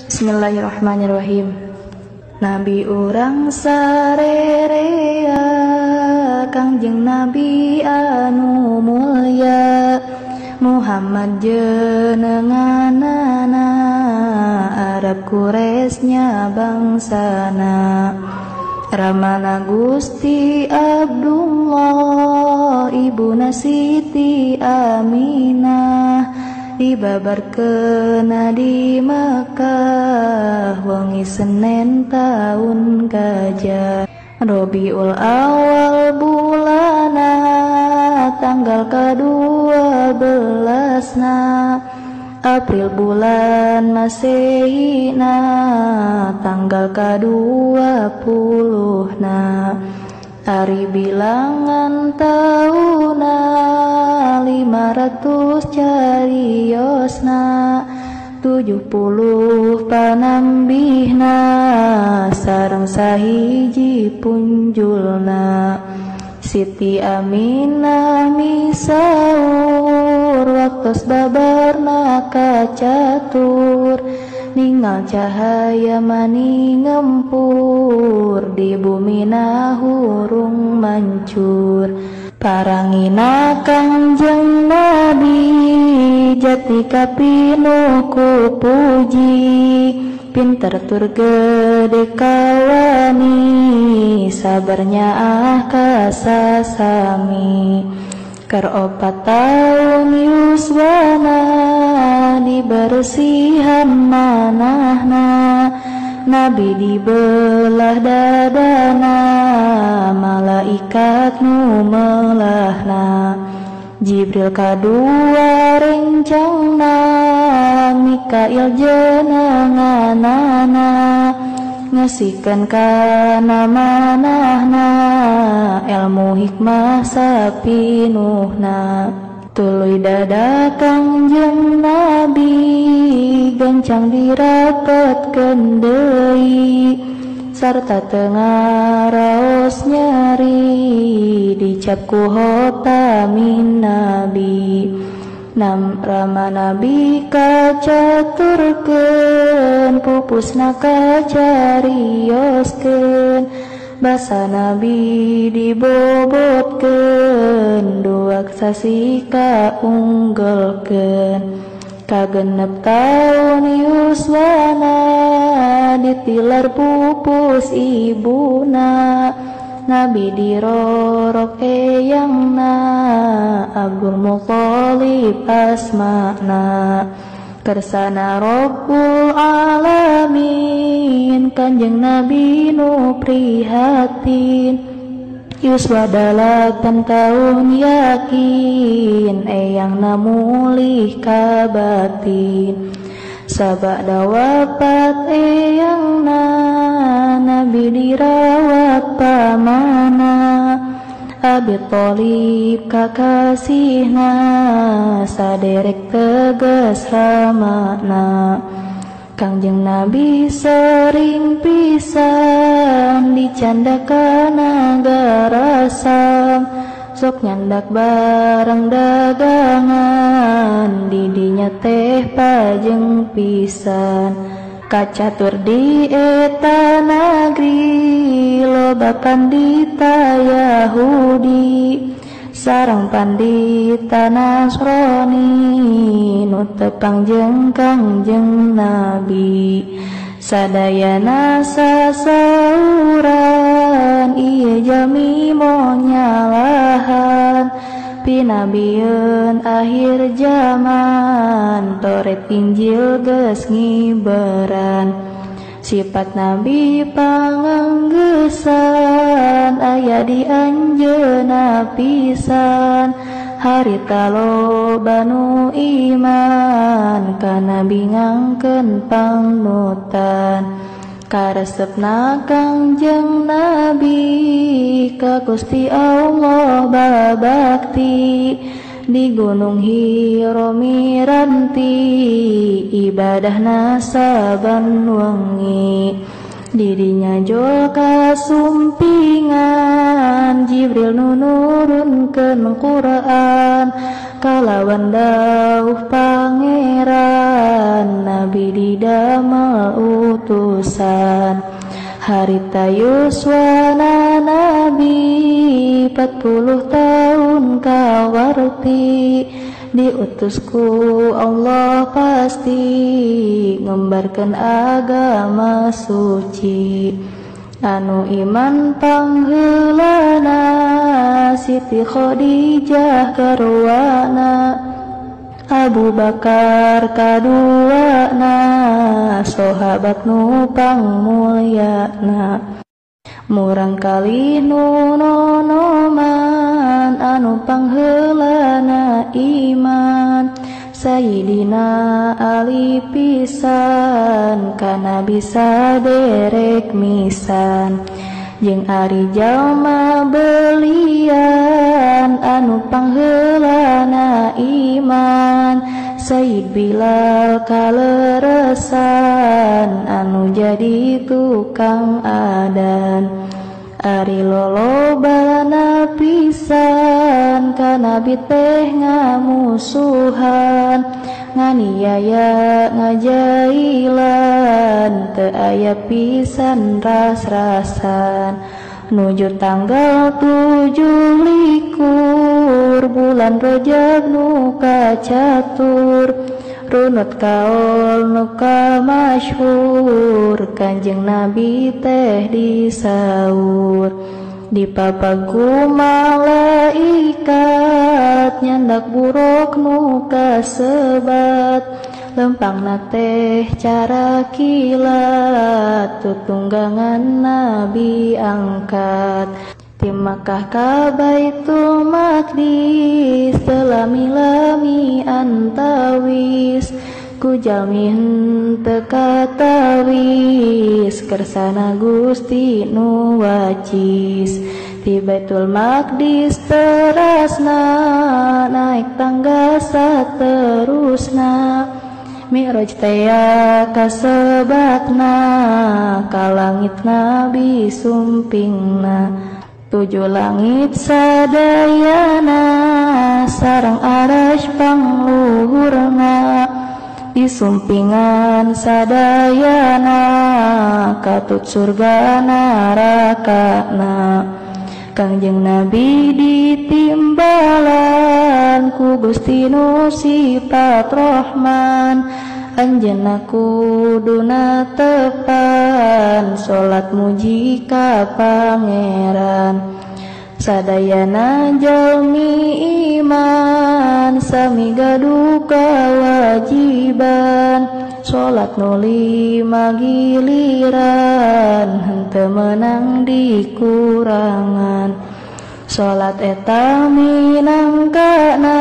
Bismillahirrahmanirrahim. Nabi urang sarerea, Kangjeng Nabi anu mulya, Muhammad jenenganana, Arab Quraisy bangsana. Ramana Gusti Abdullah, ibuna Siti Aminah, dibabarkeun di Makkah wengi Senin taun gajah. Robiul Awal bulana, tanggal ka-12na, April bulan Masehina, tanggal ka-20na, ari bilangan tauna 500 cariosna, 70 panambihna, sareng sahiji punjulna. Siti Aminah misaur, waktos babarna kacatur, ningal cahaya mani ngempur, di bumina hurung mancur. Parangina Kangjeng Nabi, jati kapinuh ku puji, pinter tur gede kawani, sabarnya ah kasasami. Keur 4 taun yuswana, dibersihan manahna, Nabi dibelah dadana, malaikat nu melahna. Jibril kadua rencangna, Mikail jenenganana, ngasihkeun kana manahna, ilmu hikmah sapinuhna. Tuluy dada Kangjeng Nabi, gancang dirapetkeun deui, sarta teu ngaraos nyeri, dicap ku hotamin Nabi. Nam rama Nabi kacaturkeun, pupusna kacarioskeun, basa Nabi dibobotkeun, duak sasih kaunggelkeun. Kagenep taun yuswana, ditilar pupus ibuna, Nabi dirorok eyangna, Abdul Muthalib asmana. Kersana Rabbul Alamin, Kanjeng Nabi nu prihatin, yuswa 8 taun yakin, eyangna mulih kabatin. Sabada wafat eyangna, Nabi dirawat pamana, Abi Thalib kakasihna, saderek tegas ramana. Kangjeng Nabi sering pisan dicanda kana garasam, sok nyandak barang dagangan, didinya teh pajeng pisan. Kacatur di eta nagri, loba pandita Yahudi, sareng pandita Nasrani, nu tepang jeung Kangjeng Nabi. Sadayana sasauran, ieu jalmi monyalahan, pinabieun akhir zaman, Taurat Injil geus ngiberan. Sifat Nabi panganggesan, aya di anjeunna pisan, harita loba nu iman, ka Nabi ngangkeun pangnutan. Karesepna Kangjeng Nabi, ka Gusti Allah babakti, di Gunung Hira miranti, ibadahna saban wengi. Dirinya jol kasumpingan, Jibril nu nurunkeun Quran, Kalawan dawuh pangeran Nabi didamel utusan. Harita yuswana Nabi 40 tahun kawarti. Diutusku Allah pasti ngembarkan agama suci. Anu iman pangheulana Siti Khadijah karuana, Abu Bakar kaduana, sahabat nu pangmulyana. Murang kali nu nonoman anu pangheulana iman. Sayyidina Ali pisan kana bisa derek misan. Jeung ari jalma belian anu pangheulana iman. Sayyid Bilal kaleresan anu jadi tukang adan. Ari lolobana pisan ka Nabi teh ngamusuhan. Nganiaya ngajailan teu aya pisan ras-rasan. Nuju tanggal 27 bulan Rajab nu kacatur. Runut kaol nu kamasyhur Kanjeng Nabi teh disaur. Dipapaku malaikat nyandak buruk nu kasebat. Lempangna teh cara kilat tutunggangan Nabi angkat. Ti Makkah ka Baitul Maqdis lami-lami antawis. Ku jalmi henteu katawis kersana Gusti nu wacis. Ti Baitul Maqdis terasna naik tangga saterusna. Mi'raj tea kasebatna ka langit Nabi sumpingna. Tujuh langit sadayana sareng arasy pangluhurna. Disumpingan sadayana katut surga narakana. Kangjeng Nabi ditimbalan ku Gusti nu sifat Rahman. Anjeunna kuduna tepan salat muji ka pangeran. Sadayana jalmi iman sami gaduh kewajiban. Salat nu 5 giliran henteu meunang dikurangan. Salat eta minangkana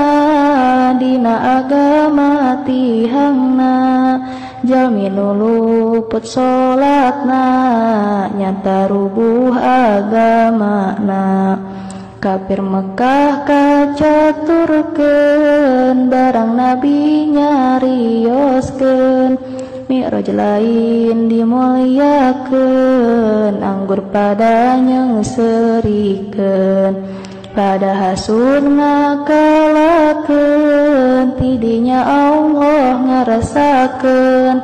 dina agama tihangna. Jalmi nu luput salatna nyata rubuh agamana. Kafir Mekah kacaturkeun barang Nabi nyarioskeun. Mi'raj lain dimulyakeun anggur pada nyeungseurikeun. Pada hasud ngakalakeun tidinya Allah ngarasakeun.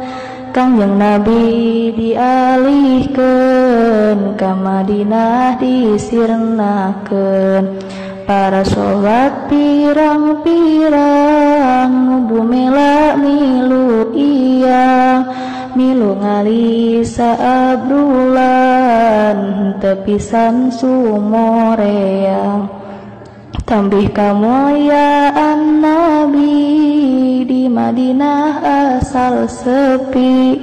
Kangjeng Nabi dialihkeun ka Madinah disirnakeun. Para sahabat pirang-pirang nu bumela milu iyang. Milu ngalisa Abdullan henteu pisan sumoreang. Tambih kamulyaan Nabi di Madinah asal sepi.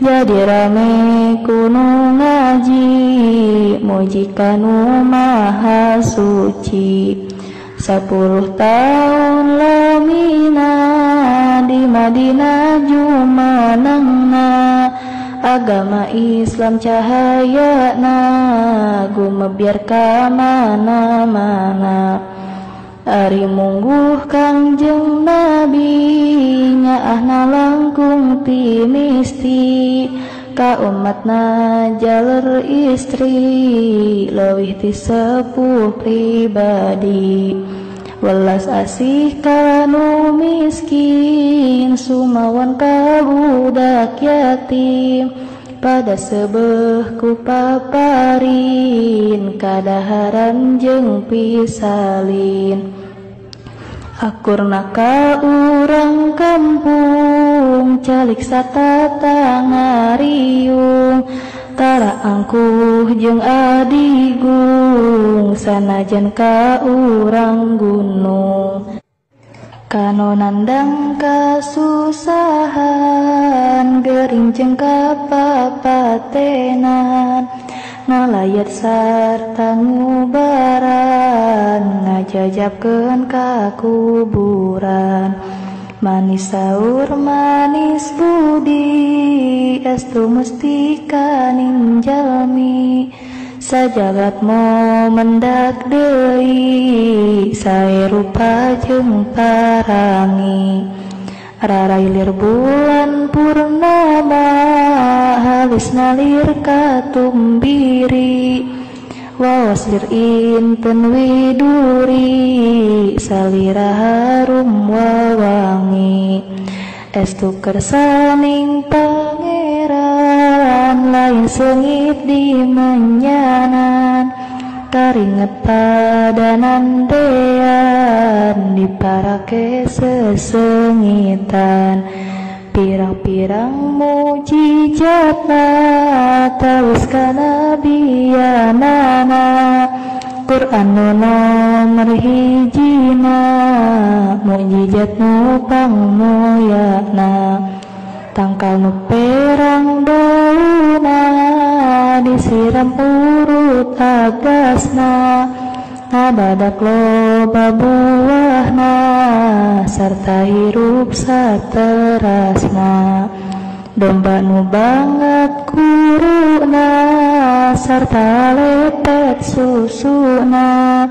Jadi rame kuno ngaji muji kanu maha suci. 10 tahun lamina di Madinah jumanangna. Agama Islam cahayana gumebyar ka mana-mana. Ari mungguh Kangjeng Nabi nyaahna langkung ti misti. Ka umatna jaler istri leuwih ti sepuh pribadi. Welas asih kanu miskin sumawan ka budak yatim. Pada sebeh ku paparin kadaharan jeung pisalin. Akurna ka urang kampung calik satata ngariung. Tara angkuh jeung adigung sanajan ka urang gunung. Kano nandang kasusahan gering jeung kapapatenan. Ngalayat sarta ngubaran ngajajabkeun ka kuburan. Manis saur manis budi estu mesti kaning jalmi. Sajagat mo mendak deui sae rupa jeung parangi. Rarailir bulan purnama halis nalir katumbiri. Waos lir inten widuri salira harum wawangi. Estu kersaning pangeran lain seungit di menyanan. Karinget padanan dean diparake sesengitan. Pirang-pirang mujizatna tawis kanabianana. Quran nu nomor hijina mukjizat nu pangmuyana. Tangkal nu perang dauna disiram urut agasna. Ngabadak loba buahna sarta hirup saterasna. Domba nu banget kuruna sarta lepet susuna.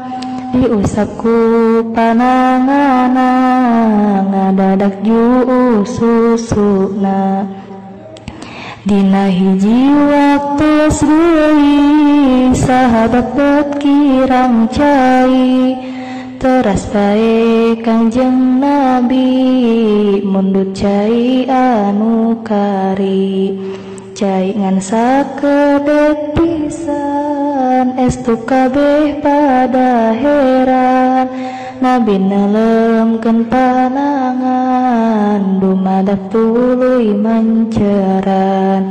Diusap ku panangana ngadadak juu susuna. Dina hiji waktu deui sahabat bet kirang cai. Teras bae Kangjeng Nabi mundut cai anu kari. Cai ngan sakedek pisan estu kabeh pada heran. Nabi nelemkeun panangan dumadak tuluy manceran.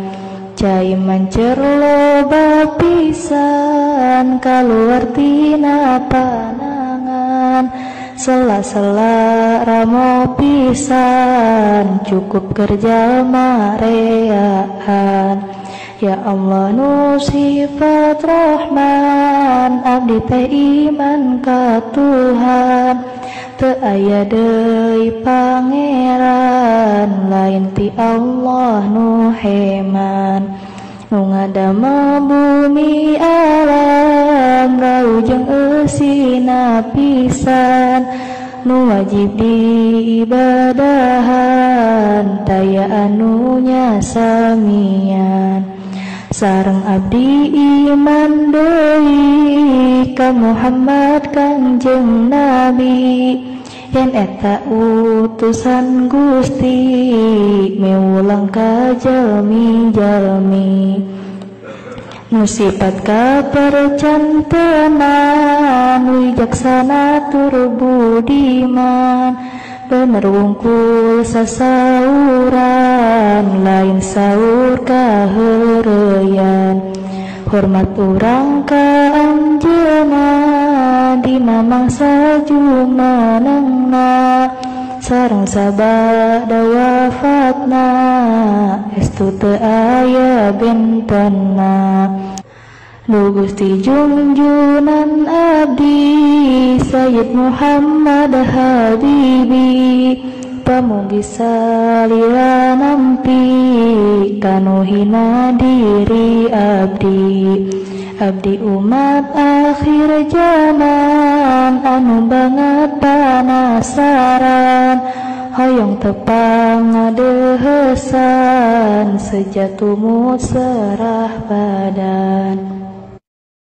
Cai mancer loba pisan kaluar tina panangan. Sela-sela ramo pisan cukup kerja mareaan. Ya Allah nu sifat Rahman abdi teh iman ka Tuhan. Teu aya deui pangeran lain ti Allah nu heman. Nu ngadamel bumi alam rau jeung eusina pisan. Nu wajib diibadahan taya anu nyasamian. Sareng abdi iman deui ka Muhammad Kangjeng Nabi. Yen eta utusan Gusti miwulang ka jalmi-jalmi. Nu sipat kapercantenan wijaksana tur budiman. Bener wungkul sasauran lain saur kaheureyan. Hormat urang ka anjeunna dina mangsa jumenengna. Sareng sabada wafatna estu teu aya bentenna. Nu Gusti junjunan abdi Sayyid Muhammad Habibi. Pamugi salira nampi kanu hina diri abdi. Abdi umat akhir zaman anu banget panasaran. Hoyong tepang ngadehesan sejatumut serah badan.